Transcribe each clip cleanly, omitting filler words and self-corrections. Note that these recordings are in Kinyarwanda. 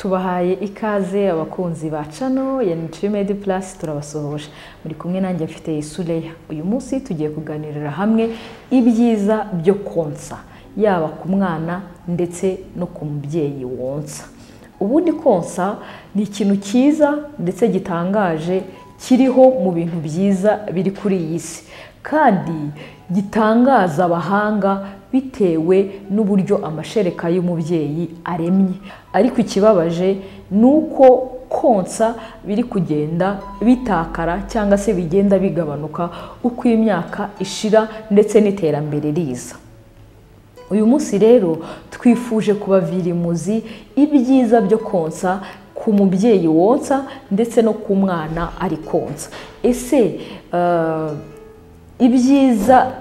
Tubahaye ikaze abakunzi ba channel ya Nutrimed Plus, turabasuhuje. Muri kumwe nanjye mfite Isuleya. Uyu munsi tugiye kuganirira hamwe ibyiza byo konsa, yaba ku mwana ndetse no ku mubyeyi wonsa. Ubundi konsa ni ikintu cyiza ndetse gitangaje kiriho mu bintu byiza biri kuri iyi si, kandi gitangaza abahanga bitewe n'uburyo amashereka y'umubyeyi aremye. Ariko ikibabaje ni uko konsa biri kugenda bitakara cyangwa se bigenda bigabanuka uko imyaka ishira ndetse n'iterambere riza. Uyu munsi rero twifuje kubavira imuzi ibyiza byo konsa ku mubyeyi wonsa ndetse no ku mwana ari konsa. Ese ibyiza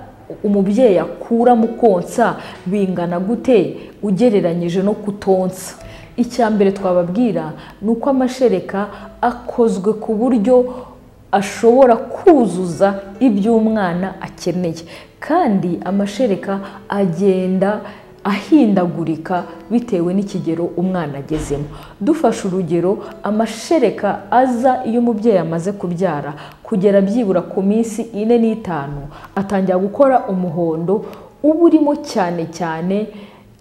umubyeyi akura mu konsa bingana gute ugereranyije no kutonsa? Icya mbere twababwira ni uko amashereka akozwe ku buryo ashobora kuzuza ibyo umwana akeneye, kandi amashereka agenda ahindagurika bitewe n'ikigero umwana agezemo. Dufashe urugero, amashereka aza iyo umubyeyi amaze kubyara kugera byibura ku minsi 4 n'5 atangira gukora umuhondo uba urimo cyane cyane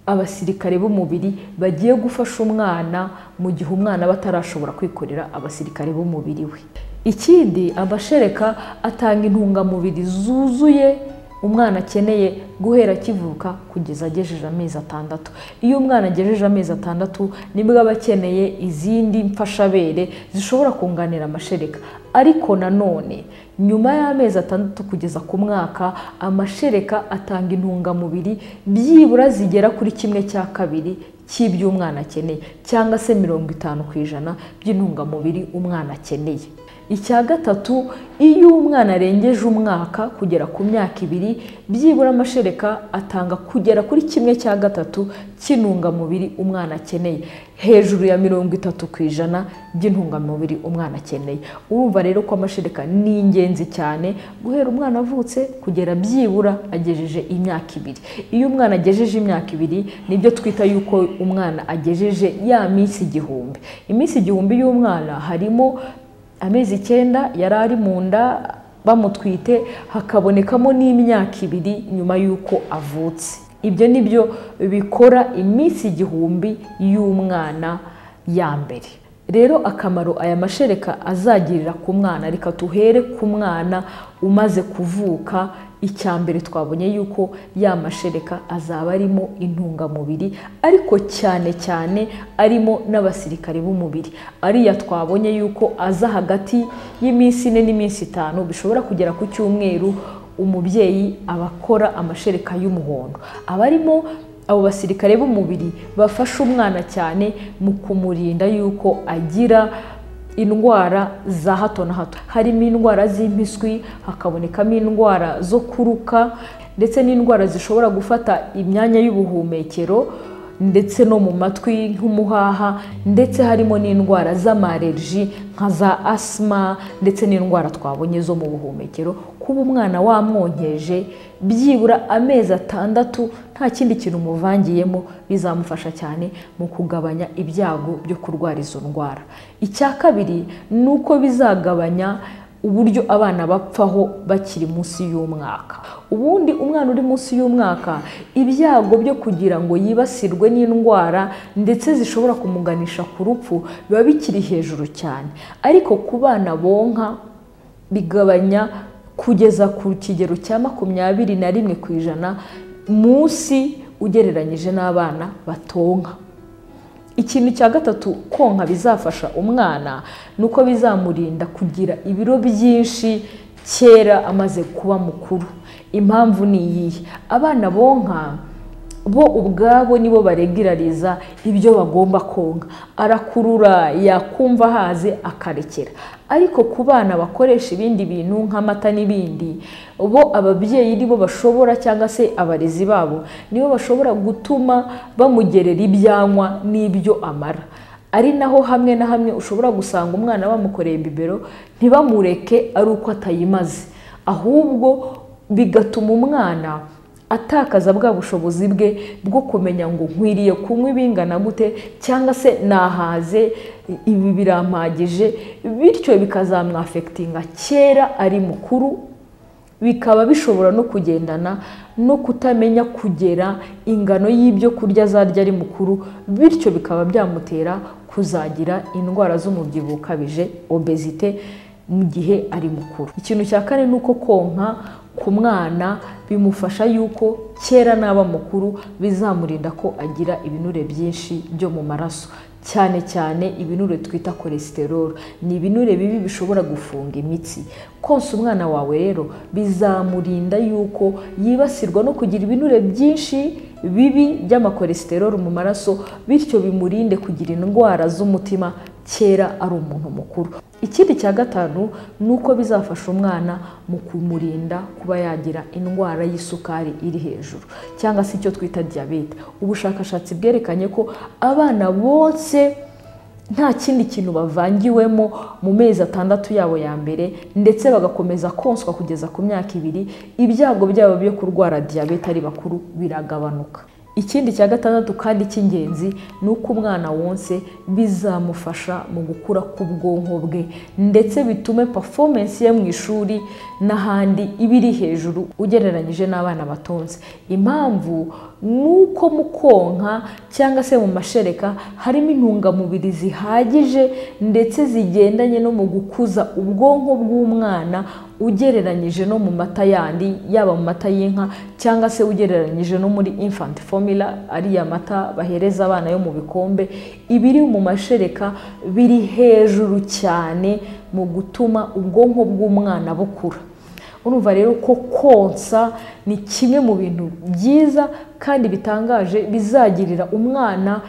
abasirikare b'umubiri bagiye gufasha umwana mu gihe umwana aba atarashobora kwikorera abasirikare b'umubiri we. Ikindi, amashereka atanga intungamubiri zuzuye umwana akeneye guhera akivuka kugeza agejeje amezi 6. Iyo umwana agejeje amezi 6 nibwo aba akeneye izindi mfashabere zishobora kunganira amashereka. Ariko nanone nyuma y'amezi 6 kugeza ku mwaka, amashereka atanga intungamubiri byibura zigera kuri 1/2 cy'ibyo umwana akeneye, cyangwa se 50% by'intungamubiri umwana akeneye. Icya gatatu, iyo umwana arengeje umwaka kugera ku myaka 2, byibura amashereka atanga kugera kuri 1/3 cy'intungamubiri umwana akeneye, hejuru ya 30% by'intungamubiri umwana akeneye. Urumva rero ko amashereka ni ingenzi cyane guhera umwana avutse kugera byibura agejeje imyaka 2. Iyo umwana agejeje imyaka 2 nibyo twita yuko umwana agejeje ya minsi 1000. Iminsi 1000 y'umwana harimo amezi 9 yari ari mu nda bamutwite, hakabonekamo n'imyaka 2 nyuma y'uko avutse. Ibyo nibyo bikora iminsi 1000 y'umwana ya mbere. Rero akamaro aya mashereka azagirira ku mwana, reka tuhere ku mwana umaze kuvuka. Icya mbere twabonye yuko ya mashereka azaba arimo intungamubiri, ariko cyane cyane arimo n'abasirikare b'umubiri. Ariya twabonye yuko aza hagati y'iminsi 4 n'iminsi 5, bishobora kugera ku cyumweru umubyeyi abakora amashereka y'umuhondo. Abarimo abo basirikare b'umubiri bafasha umwana cyane mu kumurinda yuko agira indwara za hato na hato. Harimo indwara z'impiswi, hakabonekamo indwara zo kuruka, ndetse n'indwara zishobora gufata imyanya y'ubuhumekero ndetse no mu matwi nk'umuhaha, ndetse harimo n'indwara z'amarerji nka za asima, ndetse n'indwara twabonye zo mu buhumekero. Kuba umwana wamwonkeje byibura amezi 6 nta kindi kintu umuvangiyemo bizamufasha cyane mu kugabanya ibyago byo kurwara izo ndwara. Icya kabiri ni uko bizagabanya uburyo abana bapfaho bakiri munsi y'umwaka. Ubundi umwana uri munsi y'umwaka, ibyago byo kugira ngo yibasirwe n'indwara ndetse zishobora kumuganisha ku rupfu biba bikiri hejuru cyane. Ariko ku bana bonka bigabanya kugeza ku kigero cya 21% munsi ugereranyije n'abana batonka. Ikintu cya gatatu konka bizafasha umwana ni uko bizamurinda kugira ibiro byinshi kera amaze kuba mukuru. Impamvu ni iyihe? Abana bonka bo ubwabo nibo baregirariza ibyo bagomba konka, arakurura yakumva haze akarekera. Ariko ku bana bakoresha ibindi bintu nk'amata n'ibindi, bo ababyeyi nibo bashobora, cyangwa se abarezi babo nibo bashobora gutuma bamugerera ibyanywa n'ibyo amara. Ari naho hamwe na hamwe ushobora gusanga umwana bamukoreye bibero ntibamureke ari uko atayimaze, ahubwo bigatuma umwana atakaza bwa bushobozi bwe bwo kumenya ngo nkwiriye kunywa ibingana gute cyangwa se nahaze ibi birampagije, bityo bikazamwafekitinga kera ari mukuru, bikaba bishobora no kugendana no kutamenya kugera ingano y'ibyo kurya azarya ari mukuru, bityo bikaba byamutera kuzagira indwara z'umubyibuho ukabije, obesite, mu gihe ari mukuru. Ikintu cya kane ni uko konka ku mwana bimufasha yuko kera naba mukuru bizamurinda ko agira ibinure byinshi byo mu maraso, cyane cyane ibinure twita cholesterol. Ni ibinure bibi bishobora gufunga imitsi. Konsa umwana wawe rero bizamurinda yuko yibasirwa no kugira ibinure byinshi bibi by'amacholesterol mu maraso, bityo bimurinde kugira indwara z'umutima kera ari umuntu mukuru. Ikindi cya gatanu ni uko bizafasha umwana mu kumurinda kuba yagira indwara y'isukari iri hejuru cyangwa se icyo twita diyabete. Ubushakashatsi bwerekanye ko abana bose nta kindi kintu bavangiwemo mu mezi 6 yabo ya mbere, ndetse bagakomeza konswa kugeza ku myaka 2, ibyago byabo byo kurwara diyabete ari bakuru biragabanuka. Ikindi cya gatandatu kandi cy'ingenzi ni uko umwana wonse bizamufasha mu gukura k'ubwonko bwe, ndetse bitume performance ye mu ishuri n'ahandi iba iri hejuru ugereranyije n'abana batonze. Impamvu ni uko mu konka cyangwa se mu mashereka harimo intungamubiri zihagije ndetse zigendanye no mu gukuza ubwonko bw'umwana ugereranyije no mu mata yandi, yaba mu mata y'inka cyangwa se ugereranyije no muri infant formula, ariya mata bahereza abana yo mu bikombe. Ibiri mu mashereka biri hejuru cyane mu gutuma ubwonko bw'umwana bukura. Urumva rero ko konsa ni kimwe mu bintu byiza kandi bitangaje bizagirira umwana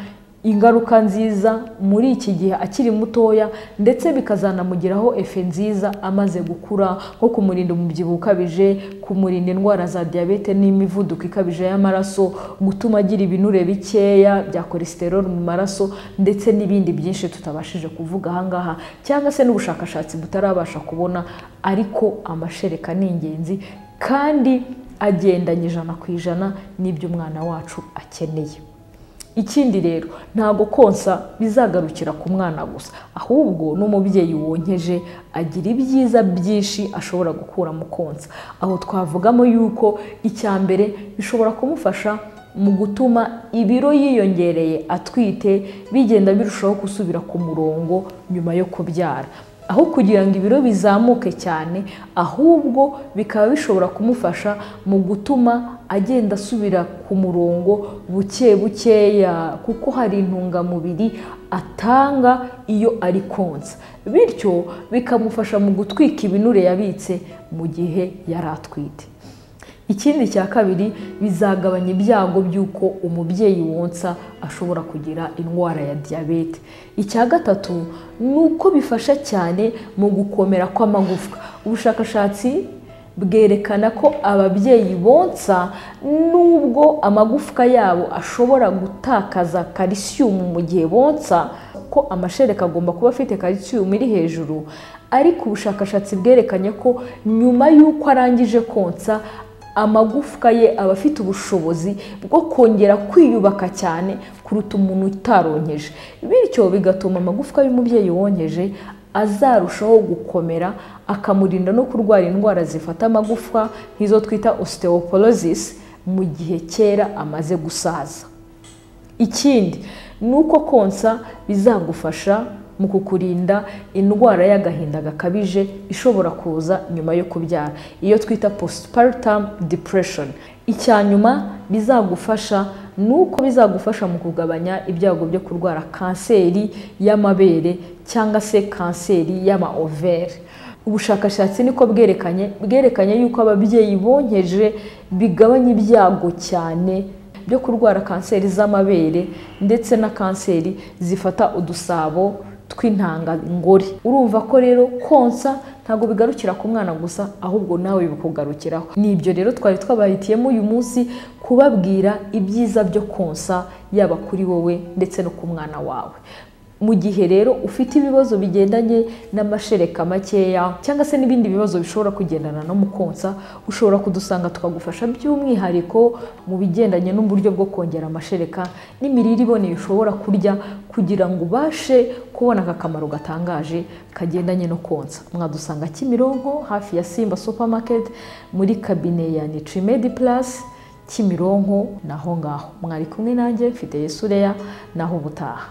ingaruka nziza muri iki gihe akiri mutoya, ndetse bikazanamugiraho efe nziza amaze gukura, nko kumurinda umubyibuho ukabije, kumurinda indwara za diyabete n'imivuduko ikabije y'amaraso, gutuma agira ibinure bikeya bya cholesterol mu maraso, ndetse n'ibindi byinshi tutabashije kuvuga aha ngaha cyangwa se n'ubushakashatsi butarabasha kubona. Ariko amashereka ni ingenzi kandi agendanye 100% n'ibyo umwana wacu akeneye. Ikindi rero ntago konsa bizagarukira ku mwana gusa, ahubwo n'umubyeyi wonkeje agira ibyiza byinshi ashobora gukura mu konsa. Aho twavugamo yuko icya mbere bishobora kumufasha mu gutuma ibiro yiyongereye atwite bigenda birushaho gusubira ku murongo nyuma yo kubyara, aho kugira ngo ibiro bizamuke cyane, ahubwo bikaba bishobora kumufasha mu gutuma agenda asubira ku murongo buke bukeya, kuko hari intungamubiri atanga iyo ari konsa, bityo bikamufasha mu gutwika ibinure yabitse mu gihe yari atwite. Ikindi cya kabiri, bizagabanya ibyago by'uko umubyeyi wonsa ashobora kugira indwara ya diyabete. Icya gatatu ni uko bifasha cyane mu gukomera kw'amagufwa. Ubushakashatsi bwerekana ko ababyeyi bonsa nubwo amagufwa yabo ashobora gutakaza kalisiyumu mu gihe bonsa, ko amashereka agomba kuba afite kalisiyumu iri hejuru, ariko ubushakashatsi bwerekanye ko nyuma y'uko arangije konsa amagufwa ye aba afite ubushobozi bwo kongera kwiyubaka cyane kuruta umuntu utaronkeje, bityo bigatuma amagufwa y'umubyeyi wonkeje azarushaho gukomera, akamurinda no kurwara indwara zifata amagufwa nk'izo twita osteoporosis mu gihe kera amaze gusaza. Ikindi ni uko konsa bizagufasha mu kukurinda indwara y'agahinda gakabije ishobora kuza nyuma yo kubyara, iyo twita postpartum depression. Icya nyuma bizagufasha ni uko bizagufasha mu kugabanya ibyago byo kurwara kanseri y'amabere cyangwa se kanseri y'ama-ovaire. Ubushakashatsi niko bwerekanye yuko ababyeyi bonkeje bigabanya ibyago cyane byo kurwara kanseri z'amabere ndetse na kanseri zifata udusabo tw'intangangore. Urumva ko rero konsa ntabwo bigarukira ku mwana gusa, ahubwo nawe bikugarukiraho. Nibyo rero twari twabahitiyemo uyu munsi kubabwira ibyiza byo konsa, yaba kuri wowe ndetse no ku mwana wawe. Mu gihe rero ufite ibibazo bigendanye n'amashereka makeya cyangwa se n'ibindi bibazo bishobora kugendana no mu konsa, ushobora kudusanga tukagufasha by'umwihariko mu bigendanye n'uburyo bwo kongera amashereka n'imirire iboneye ushobora kurya kugira ngo ubashe kubona aka kamaro gatangaje kagendanye no konsa. Mwadusanga Kimironko hafi ya Simba Supermarket muri kabine ya Nutrimedi Plus Kimironko, naho ngaho. Mwari kumwe nanjye mfite Yesureya, naho ubutaha.